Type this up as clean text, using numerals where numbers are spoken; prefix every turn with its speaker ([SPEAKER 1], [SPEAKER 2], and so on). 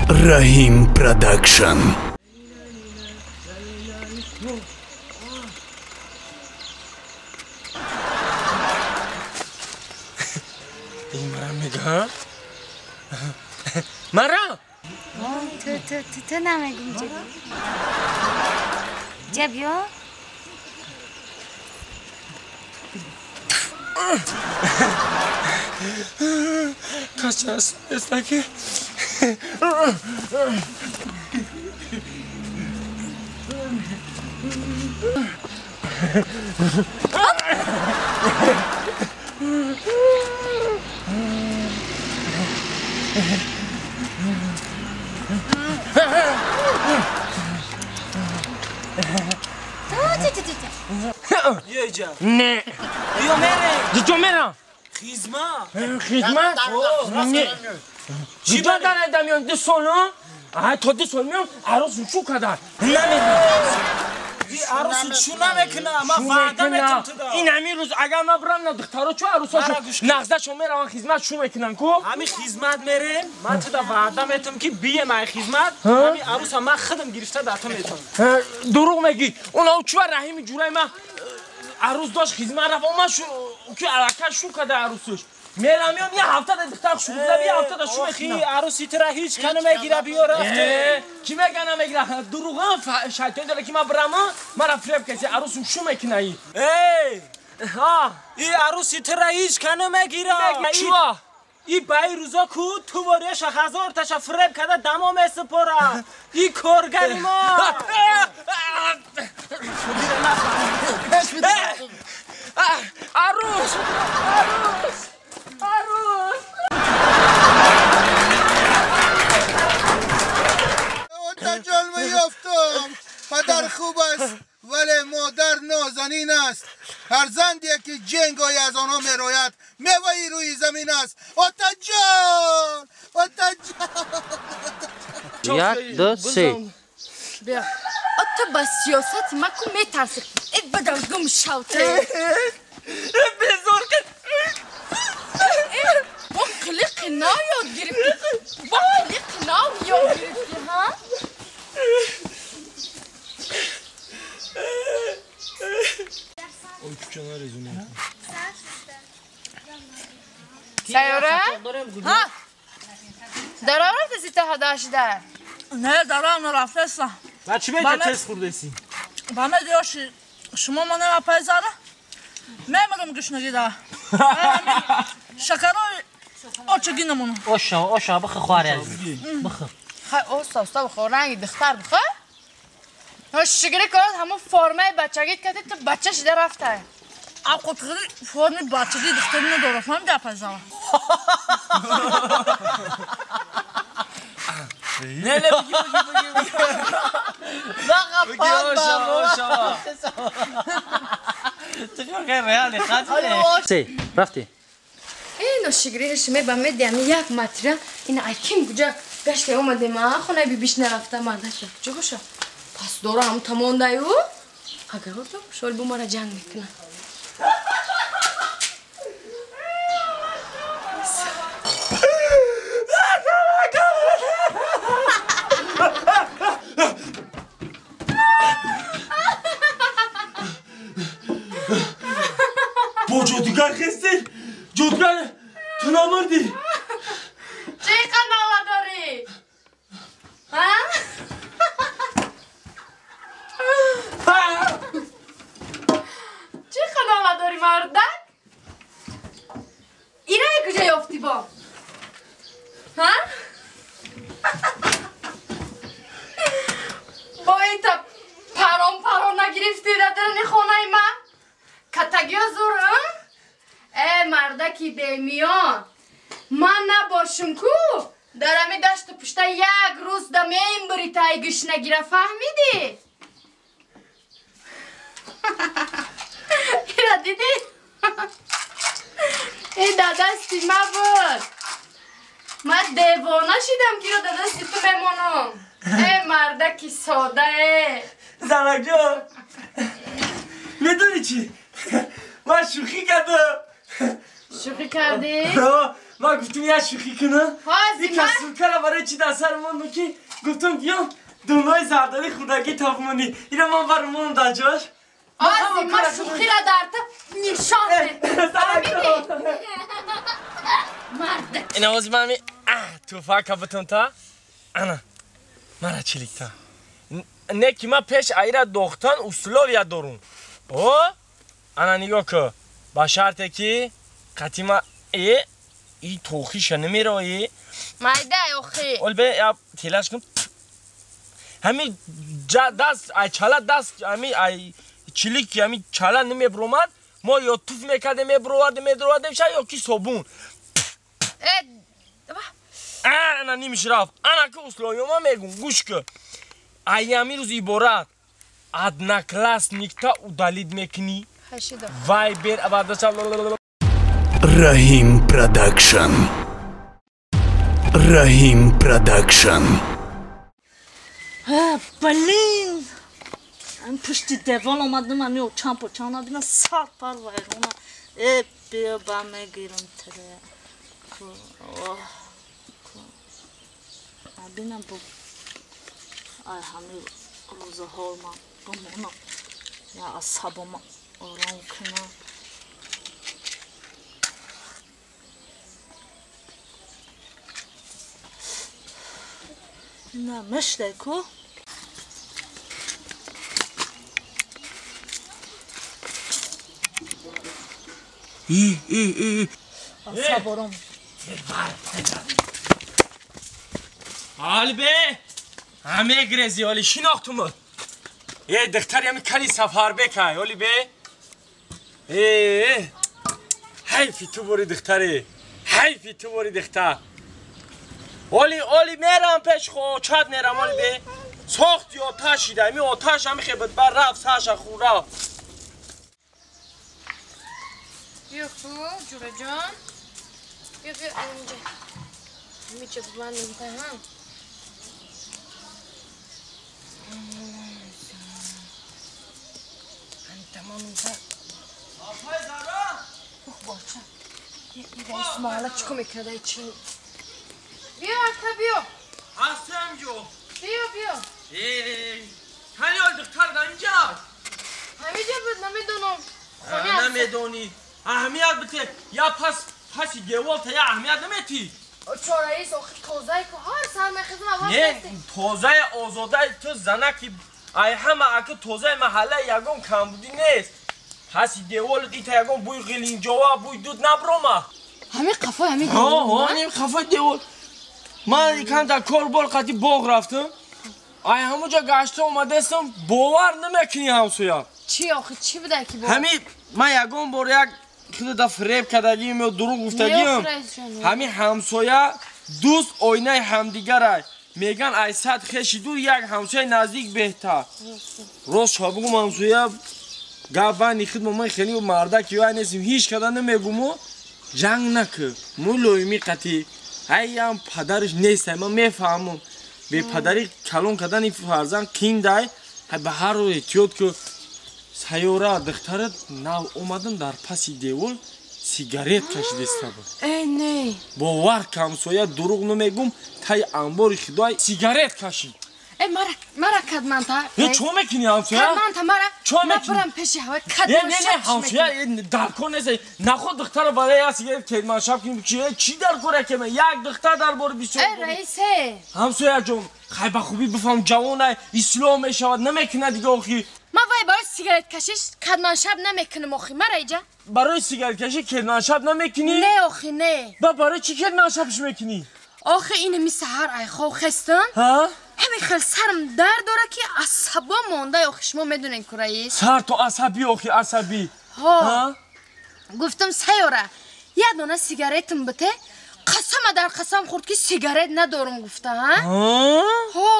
[SPEAKER 1] Раҳим Продакшн.
[SPEAKER 2] Мара мега? Мара?
[SPEAKER 3] Ту намегум ҷаби. Ҷабиё?
[SPEAKER 2] Качас эстаки. Не. Ҷо мерам.
[SPEAKER 4] Хизмат.
[SPEAKER 2] Хизмат? Не. Ҷидда дарайда меём 2 сол, то 2 сол меём, арӯсу чӯ кадар. Намедонам.
[SPEAKER 4] Арӯсу чӯ намекуна, ман ваъда метам туда.
[SPEAKER 2] Ин ҳамин рӯз агар ман бирам на духтаро чӯ арӯсашо нағзашо мераван хизмат чӯ мекунан ку?
[SPEAKER 4] Ҳамин хизмат мерем, ман туда ваъда метам ки бием ай хизмат, ҳамин арӯса ман худам гирифта дар ту метам.
[SPEAKER 2] Дурӯғ мегӣ. Она чӯ Раҳими ҷураи ман арӯс дошт хизмат рафт, омад ки аллакай шу када арӯсаш. Мерам меём я ҳафта да духтар шу буда, я ҳафта да шу мекунам.
[SPEAKER 4] Арӯси тура ҳеҷ ка намегира, биё рафте.
[SPEAKER 2] Ки мега намегира? Дурӯғам шайтон дора ки ман бирама, мара фиреб каси арӯсум шу мекунаи.
[SPEAKER 4] Эй! И арӯси тура ҳеҷ ка намегира.
[SPEAKER 2] Чуа?
[SPEAKER 4] И ба ин рӯзо ку ту ворияша 1000 таша фиреб када дамо месупора. И коргари мо.
[SPEAKER 2] Арӯс! Арӯс! Арӯс!
[SPEAKER 5] Отаҷон меёфтам. Падар хуб аст, вале модар нозанин аст. Фарзанде ки ҷенгои аз онҳо мерояд, меваи рӯи замин аст. Отаҷон! Отаҷон!
[SPEAKER 6] 1, 2, 3.
[SPEAKER 7] Бия. Ата ба сиёсати ма ку метарсӣ. Э бадам гум шавте.
[SPEAKER 2] Безор кад.
[SPEAKER 7] Бо қилиқи нав ёд гирифтӣ. Бо қилиқи нав ёд гирифтӣ, ҳа? Сайёра? Ҳа? Дарав рафтаси та ҳадашида?
[SPEAKER 8] Не, дарав нарафтаста.
[SPEAKER 4] Ба чӣ меҷа тез хӯрдеси?
[SPEAKER 8] Ба медиёши шумо ма намапайзара? Мемирам гушнагида. Шакарои очаги намону.
[SPEAKER 6] Оша, оша, бихе хоҳари азиз. Бихе.
[SPEAKER 7] Хай, оста, оста бихо, ранги духтар бихе. Шигири кунад ҳамон формаи бачагит кади ту бача шида рафтай.
[SPEAKER 8] Авқотхӯри форми бачагии духтари надорад, фаҳмиди апайзара?
[SPEAKER 2] Не, не, биги, биги, биги, биги. Биги, оша, оша.
[SPEAKER 6] Ту хел реални хати. Се, рафти.
[SPEAKER 7] Э, ношигири шуме ба медиам як материал, ина ай ким куҷа гаште омадем, а хонаи бибиш нарафта мардаша. Куҷо боша? Пас дора ҳам тамондаю. Агар ото шол бу мара ҷанг мекунад.
[SPEAKER 2] Бо ҷодугар хестӣ? Ҷодугар ту намурдӣ?
[SPEAKER 7] Чӣ қанала дорӣ? Ҳа? Чӣ қанала дорӣ, мардак? Ираи куҷа ёфтӣ бо? Ҳа? Бо ита парон парон нагирифтӣ дар даруни хонаи ман? Катагиё зур, э мардаки бемиён, ман набошум ку дар ҳами дашту пушта як рӯз да мембури тай гушнагира, фаҳмидӣ? Ира дидӣ? Э дар дасти ма буд. Ман девона шидам ки иро дар дасти ту мемонам. Э мардаки сода, э.
[SPEAKER 2] Занакҷон, медонӣ чӣ? Ман шӯхӣ кардам.
[SPEAKER 7] Шӯхӣ кардӣ?
[SPEAKER 2] Ман гуфтум як шӯхӣ кунам.
[SPEAKER 7] Ҳозир
[SPEAKER 2] Ин касулкара барои чӣ дар сар мондум ки гуфтум биём дунои зардолӣ хӯрдагӣ табмонӣ. Ина ман бармонам дар ҷош.
[SPEAKER 7] Ҳозир ман шӯхиро дар ту нишон медиҳам. Фаҳмидӣ? Марда.
[SPEAKER 2] Ина ҳозир ман туфака бутун та. Ана. Мара чиликта. Не ки ман пеш айра дохтан условия дорум. О? Ана нигоҳ кун. Ба шарте ки қатима и тохиша намерои.
[SPEAKER 7] Майда охи.
[SPEAKER 2] Ол бе я телаш кун. Ҳами даст ай чала даст ҳами ай чилик ҳами чала намебромад. Мо ё туф мекардем мебровардем медровардем ша ё ки собун. Ана нимиш рафт. Ана ки условия ма мегум гӯш кун. Ай ҳами рӯз иборат одноклассникта удалить мекунӣ. Вайбер абадаша.
[SPEAKER 1] Раҳим Продакшн. Раҳим Продакшн.
[SPEAKER 8] Блин! Пушти девол омадам, ами очам почам набинам, сар пар вайрона. Биё ба мегирам тре. Набинам бо ай ҳами рӯзаҳо ман бимонам, я асабама ором кунам. На мешдай ку?
[SPEAKER 2] И.
[SPEAKER 8] Асабором.
[SPEAKER 2] Ҳали бе! Ҳаме грези, ҳали шинохтум. Духтари ҳами кали Сафарбекай, ҳали бе. Ҳайфи ту бори духтари. Ҳайфи ту бори духтар. Оли, оли мерам пеш очат мерам, оли бе. Сохти оташида, ами оташ ами хебет бар рафт, саша хун рафт.
[SPEAKER 7] Биё ху, ҷураҷон. Биё, биё, инҷа. Мича бубандим та, ҳа? Тамомим та.
[SPEAKER 2] Апай Зара!
[SPEAKER 7] Ух, боча. Ин маҳалла чӣ кор мекарда, чи? Биё, ака, биё.
[SPEAKER 2] Ҳастам ҷо.
[SPEAKER 7] Биё, биё.
[SPEAKER 2] Кани ол духтар дар инҷа?
[SPEAKER 7] Ҳамиҷа буд, намедонам.
[SPEAKER 2] Намедонӣ. Аҳамият бите. Я паси девол та я аҳамият наметӣ.
[SPEAKER 7] Чораист, охи тозае ку ҳар сар мехезам аввал.
[SPEAKER 2] Не, тозаи озодаи ту занаки ай ҳама аки тозаи маҳалла ягон камбудӣ нест. Паси деволут ита ягон бӯи ғилинҷова, бӯи дуд наброма.
[SPEAKER 7] Ҳами қафои ҳами девол.
[SPEAKER 2] Ҳо, ҳами қафои девол. Ман икан дар кор бор қати боғ рафтам. Ай ҳамуҷа гашта омадастам, бовар намекунӣ ҳамсоя.
[SPEAKER 7] Чӣ охи, чӣ буда ки бовар?
[SPEAKER 2] Ҳами ман ягон бор як худо фиреб кардагиам ё дурӯғ гуфтагиам. Ҳами ҳамсоя дӯст оинаи ҳамдигарай. Меган ай сад хеши дур як ҳамсояи наздик беҳтар. Рост шо бигум ҳамсоя гап бани худ ман хеле мардак ё ай нестим, ҳеҷ када намегуму ҷанг накун. Мулоими қатӣ. Ай ам падараш нест, ман мефаҳмам. Бепадарӣ калон кардани фарзанд киндай, ба ҳар рӯ эҳтиёт ку. Сайёра духтарат нав омадам дар паси девол сигарет кашидеста буд.
[SPEAKER 7] Не.
[SPEAKER 2] Бовар ка ҳамсоя дурӯғ намегум, таи анбори худой сигарет кашид.
[SPEAKER 7] Мара, мара кадманта.
[SPEAKER 2] Не, чо мекунӣ ҳамсоя?
[SPEAKER 7] Кадманта мара.
[SPEAKER 2] Чо мекунӣ?
[SPEAKER 7] Ман пеши ҳавай кадман.
[SPEAKER 2] Не, не, ҳамсоя дар кор нест. Наход духтара барои як сигарет кедман шаб кунӣ. Чӣ дар кор якеме? Як духтар дар бори бисёр.
[SPEAKER 7] Раисе.
[SPEAKER 2] Ҳамсоя ҷон, хай ба хубӣ бифаҳм ҷавонай, ислоҳ мешавад, намекунад дига охи.
[SPEAKER 7] Ман вай барои сигарет кашиш кадман шаб намекунам охи, мара иҷа.
[SPEAKER 2] Барои сигарет кашиш кедман шаб намекунӣ?
[SPEAKER 7] Не охи, не.
[SPEAKER 2] Ба барои чӣ кедман шабш мекунӣ?
[SPEAKER 7] Охи инами саҳар ай хов хестам.
[SPEAKER 2] Ҳа?
[SPEAKER 7] Ҳамин хел сарам дард дора ки асабо монда охи, шумо медонед ку раис?
[SPEAKER 2] Сар то асабӣ охи, асабӣ.
[SPEAKER 7] Ҳо. Гуфтам сайёра, як дона сигаретам бите, қасама дар қасам хӯрд ки сигарет надорам гуфта, ҳа?
[SPEAKER 2] Ҳо.
[SPEAKER 7] Ҳо.